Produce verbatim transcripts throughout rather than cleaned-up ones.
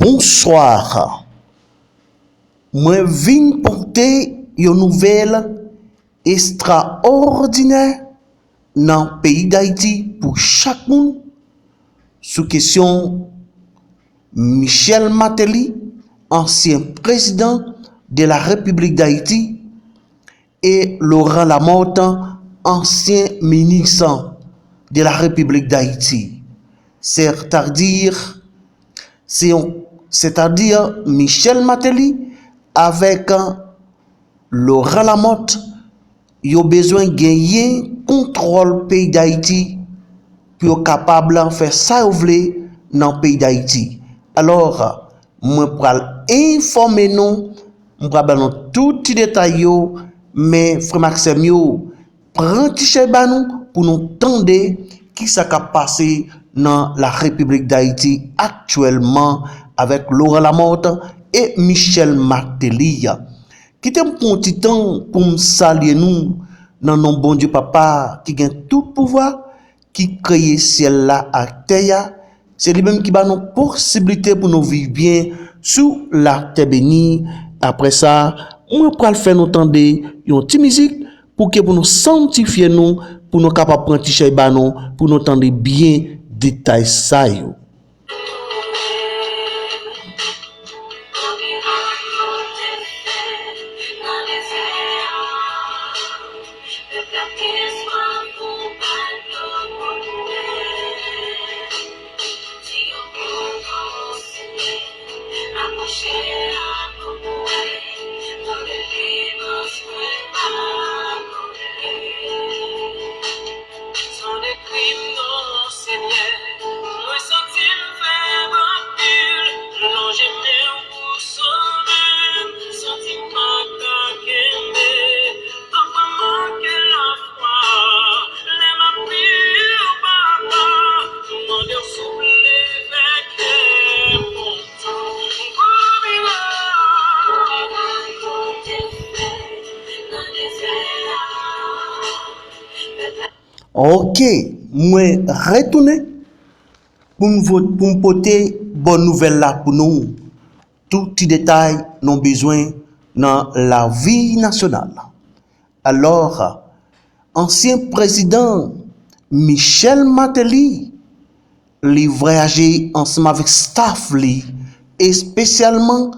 Bonswa. Mwen vin pote yon nouvèl estraòdinè nan peyi Dayiti pou chak moun sou kesyon Michel Martelly, ansyen prezidan de la Repiblik Dayiti, e Laurent Lamothe, ansyen minis de la Repiblik Dayiti. Sètadi, se yon, sètadi Michel Martelly avèk Laurent Lamothe, yo bezwen genyen kontwòl peyi Dayiti pou yo kapab fè sa yo vle nan peyi Dayiti. Alò, mwen pral enfòme nou, mwen pral ban nou tout ti detay yo, men frè m ak sè m yo, pran ti chèz ba nou pou nou tande kisa k ap pase nan la Repiblik Dayiti aktyèlman avèk Laurent Lamothe e Michel Martelly. Kite m pran yon ti tan pou m salye nou nan non Bondye Papa ki gen tout pouvwa, ki kreye syèl la ak tè a. Se li menm ki ba nou posiblite pou nou viv byen sou latè beni. Apre sa, mwen pral fè nou tande yon ti mizik pou ke pou nou santifye nou, pou nou kapab pran ti chèz ba nou, pou nou tande byen detay sa yo. Tande kri m non, Senyè, mwen santi m fèb anpil. Lonje men w pou sove m, santi m pa ka kenbe. Pafwa m manke lafwa lè m ap priye w, Papa. M mande w souple fè kè m kontan pou mirak ou te fè nan dezè a. Ok, mwen retounen pou m vo-, pou m pote bòn nouvèl la pou nou. Tout ti detay nou bezwen nan lavi nasyonal. Alò, ansyen prezidan Michel Martelly, li vwayaje ansanm avèk staff li, espesyalman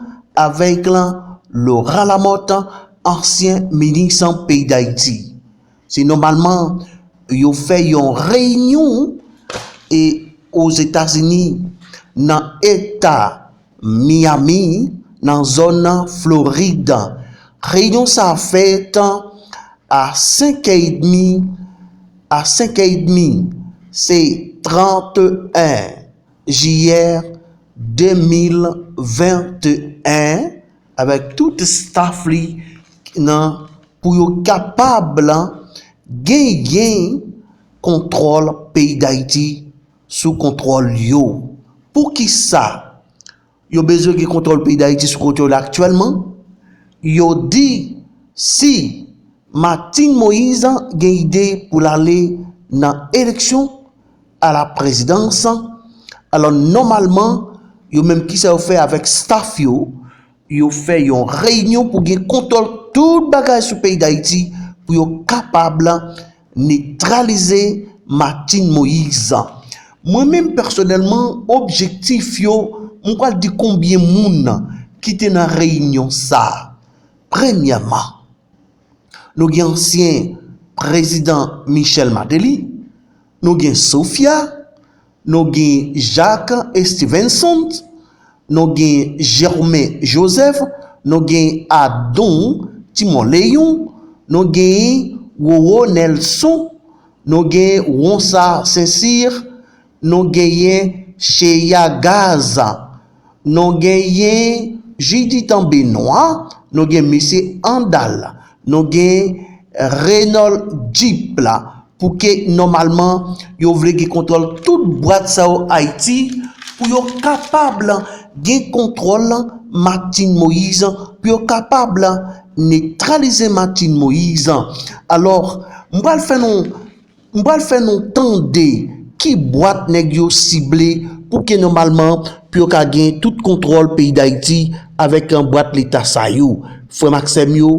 avèk Laurent Lamothe, ansyen minis peyi Dayiti. Se nòmalman yo fè yon reyinyon e Ozetazini, nan eta Miami, nan zòn Florid. Reyinyon sa a fèt a senk è edmi, a senk è edmi, se trannteyen jiyè de mil venteyen, avèk tout staff li nan, pou yo kapab genyen kontwòl peyi Dayiti sou kontwòl yo. Poukisa yo bezwen gen kontwòl peyi Dayiti sou kontwòl aktyèlman? Yo di si Martine Moïse gen ide pou l ale nan eleksyon a la prezidans, alò nòmalman, yo menm kisa yo fè avèk staff yo, yo fè yon reyinyon pou gen kontwòl tout bagay sou peyi Dayiti pou yo kapab netralize Martine Moïse. Mwen menm pèsonèlman, objektif yo, mwen pral di konbyen moun ki te nan reyinyon sa a. Premyèman, nou gen ansyen prezidan Michel Martelly, nou gen Sophia, nou gen Jacques Stevenson, nou gen Germain Joseph, nou gen Adon Timon Léon, nou gen Roro Nelson, nou gen Ronsard Saint-Cyr, nou genyen Cheya Gaz, nou genyen Judithan Benoît, nou gen Mesye Andal, nou gen Reynold Jeep la, pou ke nòmalman yo vle gen kontwòl tout bwat sa yo Ayiti, pou yo kapab gen kontwòl Martine Moïse, pou yo kapab netralize Martine Moïse. Alò, m pral fè nou, m pral fè nou tande ki bwat nèg yo sible pou ke nòmalman pou yo ka gen tout kontwòl peyi Dayiti avèk bwat leta sa yo. Frè m ak sè m yo,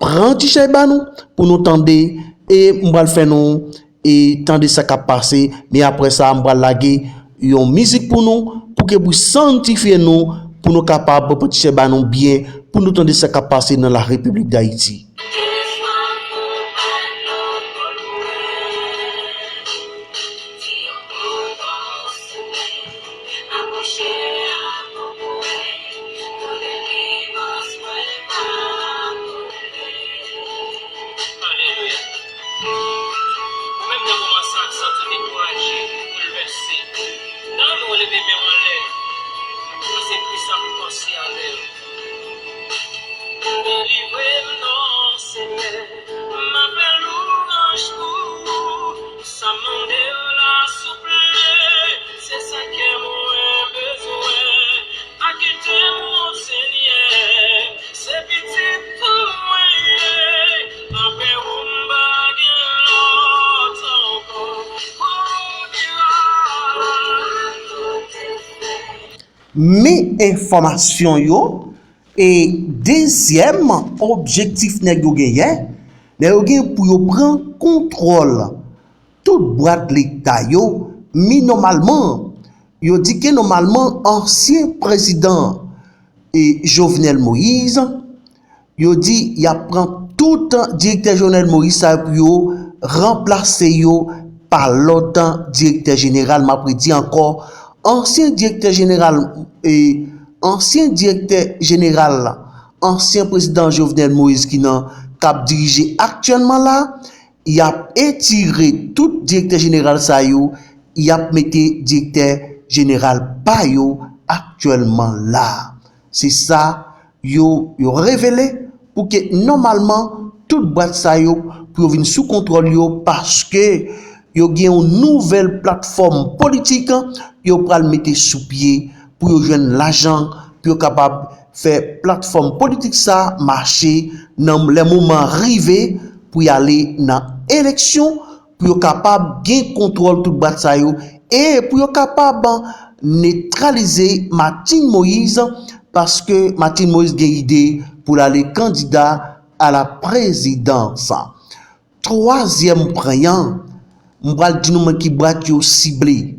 pran ti chay ba nou pou nou tande, e m pral fè nou e tande sa k ap pase, men apre sa, m pral lage yon mizik pou nou, pou ke pou santifye nou, pou nou kapab pran ti chay ba nou byen, pou nou tande sa k ap pase nan la Repiblik Dayiti. Alelouya. Ou menm nan moman sa, santi dekouraje, boulvèse. Nan nou leve men w anlè. Paske Kris ap panse avè w. Delivre m non, Senyè. M ap fè lwanj pou ou. Sa m mande w la, souple. Se sa kè mwen bezwen. Akite m, o Senyè, se pitit ou mwen ye. Apre ou, m pa gen lòt ankò. Men enfòmasyon yo, e dezyèm objektif nèg yo genyen, nèg yo gen pou yo pran kontwòl tout bwat leta yo, mi nòmalman, yo di ke nòmalman ansyen prezidan e Jovenel Moïse, yo di y ap pran tout direktè Jovenel Moïse sa yo pou yo ranplase yo pa lòt direktè jeneral. M ap redi ankò, ansyen direktè jeneral, e ansyen direktè jeneral, ansyen prezidan Jovenel Moïse ki nan, k ap dirije aktyèlman la, y ap etire tout direktè jeneral sa yo, y ap mete direktè jeneral pa yo aktyèlman la. Se sa yo, yo revele pou ke nòmalman tout bwat sa yo pou yo vin sou kontwòl yo, paske yo gen yon nouvèl platfòm politik yo pral mete sou pye pou yo jwenn lajan, pou yo kapab fè platfòm politik sa mache nan lè moman rive pou y ale nan eleksyon, pou yo kapab gen kontwòl tout bwat sa yo, e pou yo kapab netralize Martine Moïse, paske Martine Moïse gen ide pou l ale kandida a la prezidans. Twazyèm pwen an, m pral di nou men ki bwat yo sible.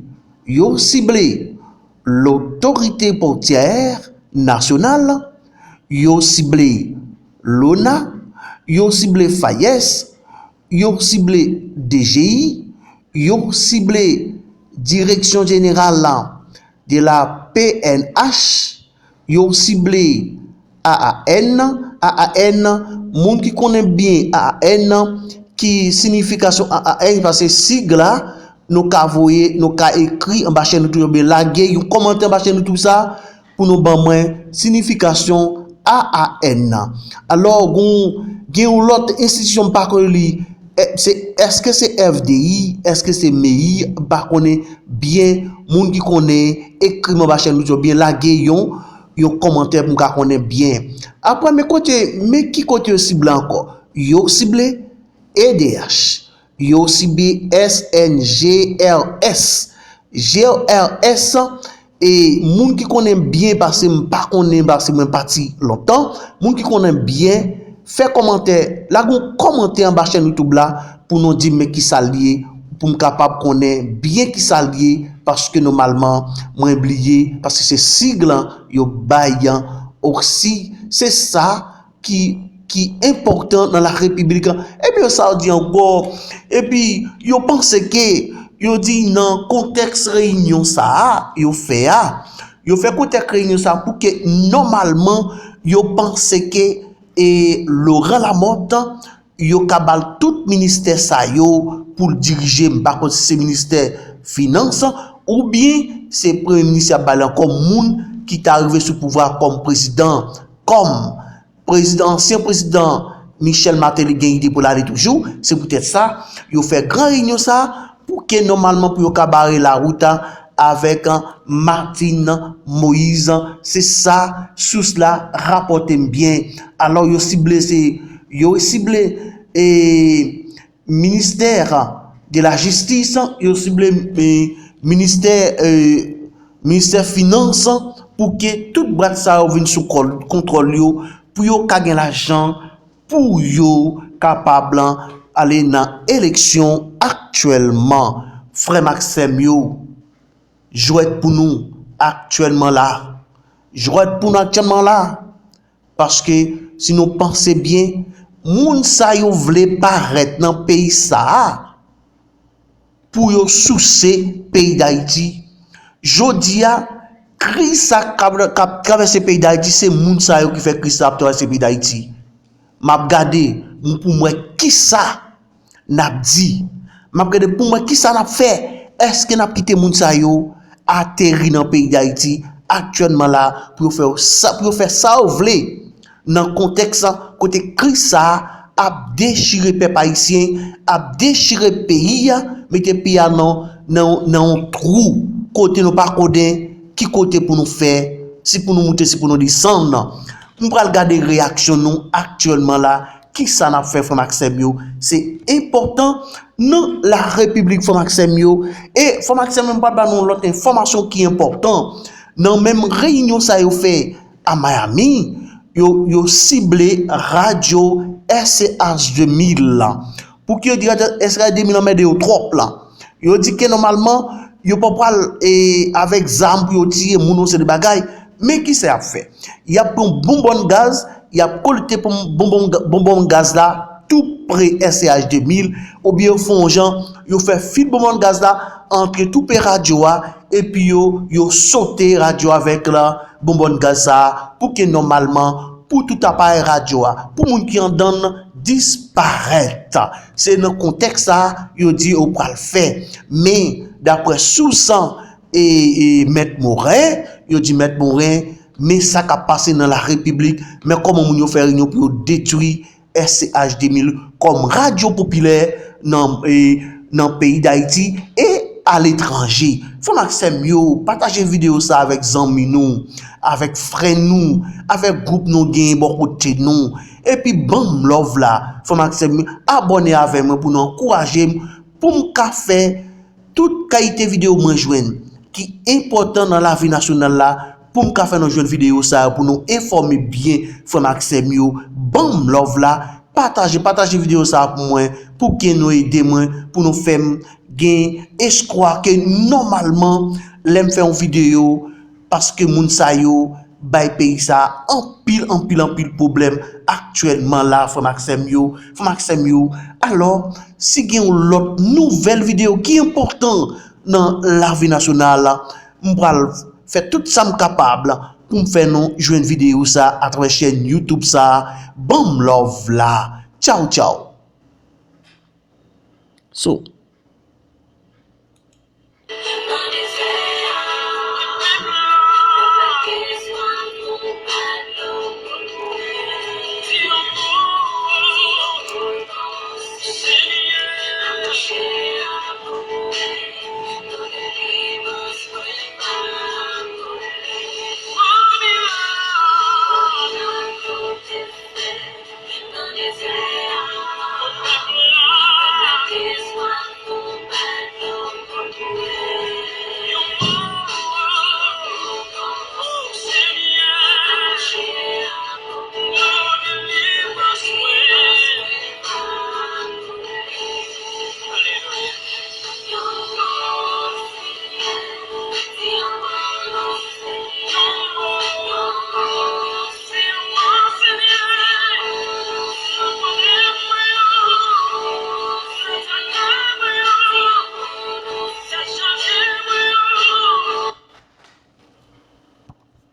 Yo sible Lotorite Pòtyè Nasyonal, yo sible lona, yo sible FAES, yo sible D G I, yo sible Direksyon Jeneral de la P N H, yo sible A A N. A A N, moun ki konnen byen A A N, ki siyifikasyon A A N, paske sig la, nou ka voye, nou ka ekri anba chèn YouTube, oubyen lage yon kòmantè anba chèn YouTube sa, pou nou ban mwen siyifikasyon A A N nan. Alò, gon, gen yon lòt enstitisyon m pa konnen li, e, se, èske se F D I, èske se M E I, m pa konnen byen, moun ki konnen, ekri m anba chèn YouTube, oubyen lage yon, yon kòmantè pou m ka konnen byen. Apre, men kote, men ki kote yo sible ankò? Yo sible E D H. Yo sible S N G R S. G R S, e moun ki konnen byen pase m pa konnen pase mwen pati lontan, moun ki konnen byen, fè kòmantè, lage yon kòmantè anba chèn YouTube la pou nou di m men kisa l ye, pou m kapab konnen byen kisa l ye, paske nòmalman mwen bliye, paske se sig lan yo bay osi, se sa ki, ki enpòtan nan la repiblik. Epi yo sa yo di ankò, epi yo panse ke, yo di nan kontèks reyinyon sa a, yo fè a, yo fè kontèks reyinyon sa a pou ke nòmalman yo panse ke, e, Laurent Lamothe, yo ka ba l tout ministè sa yo pou l dirije, m pa konn si se ministè finans, oubyen se premye minis y ap ba l ankò, moun ki ta rive sou pouvwa kòm prezidan, kòm prezidan, ansyen prezidan Michel Martelly gen ide pou l ale toujou. Se poutèt sa, yo fè gran reyinyon sa a pou ke nòmalman pou yo ka bare lawout avèk Martine Moïse. Se sa sous la rapòte m byen. Alò, yo sible, se, yo sible, e, ministè de la jistis, yo sible, e, ministè, e, ministè finans, pou ke tout brat sa yo vin sou kòl- kontwòl yo, pou yo ka gen lajan, pou yo kapab ale nan eleksyon aktyèlman. Frè m ak sè m yo, jwèt pou nou aktyèlman la. Jwèt pou nou aktyèlman la. Paske si nou panse byen, moun sa yo vle parèt nan peyi sa a pou yo souse peyi Dayiti. Jodi a, kriz sa k ap, k ap travèse peyi Dayiti, se moun sa yo ki fè kriz sa ap travèse peyi Dayiti. M ap gade pou m wè kisa n ap di. M ap gade pou m wè kisa n ap fè. Èske n ap kite moun sa yo ateri nan peyi Dayiti aktyèlman la pou yo fè sa, pou yo fè sa yo vle nan kontèks kote kriz sa a ap dechire pèp ayisyen, ap dechire peyi a, mete peyi a nan, nan, nan yon twou kote nou pa konnen ki kote pou nou fè, si pou nou moute, si pou nou desann. M pral gade reyaksyon nou aktyèlman la, kisa n ap fè, frè m ak sè m yo. Se enpòtan nan la repiblik, frè m ak sè m yo. E frè m ak sè m yo, m pral ba nou lòt enfòmasyon ki enpòtan. Nan menm reyinyon sa yo fè a Miami, yo, yo sible radyo S C H de mil la. Pou ki yo di radyo S C H de mil anmède yo twòp la. Yo di ke nòmalman, yo pa pral e, avèk zam pou yo tiye moun, yon seri de bagay. Men kisa y ap fè? Y ap pran bonbòn gaz, y ap kolekte pon- bonbòn, bonbòn gaz la tou pre S C H de mil, oubyen yo fè yon jan, yo fè fil bonbòn gaz la antre tou pre radyo a, epi yo, yo sote radyo avèk la bonbòn gaz sa a, pou ke nòmalman, pou tout aparèy radyo a, pou moun ki anndan l disparèt. Se nan kontèks sa a, yo di yo pral fè. Men, daprè sous e, e Mèt Moren, yo di Mèt Moren, men sa k ap pase nan la repiblik, men kòman moun yo fè reyinyon pou yo detwi S C H de mil kòm radyo popilè nan, e, nan peyi Dayiti e aletranje. Frè m ak sè m yo, pataje videyo sa avèk zanmi nou, avèk frè nou, avèk gwoup nou genyen bò kote nou. Epi ban m love la, frè m ak sè m yo, abòne avè mwen pou nou ankouraje m, pou m ka fè tout kalite videyo mwen jwenn ki enpòtan nan lavi nasyonal la, pou m ka fè nou jwenn videyo sa yo, pou nou enfòme byen, frè m ak sè m yo. Ban m love la, pataje, pataje videyo sa a pou mwen, pou ke nou ede mwen, pou nou fè m gen espwa ke nòmalman, lè m fè yon videyo, paske moun sa yo bay peyi sa a anpil, anpil, anpil pwoblèm aktyèlman la, frè m ak sè m yo, frè m ak sè m yo. Alò, si gen yon lòt nouvèl videyo ki enpòtan nan lavi nasyonal, m pral fè tout sa m kapab pou m fè nou jwenn videyo sa atravè chèn YouTube sa. Ban m love la. Tchaw, tchaw. So,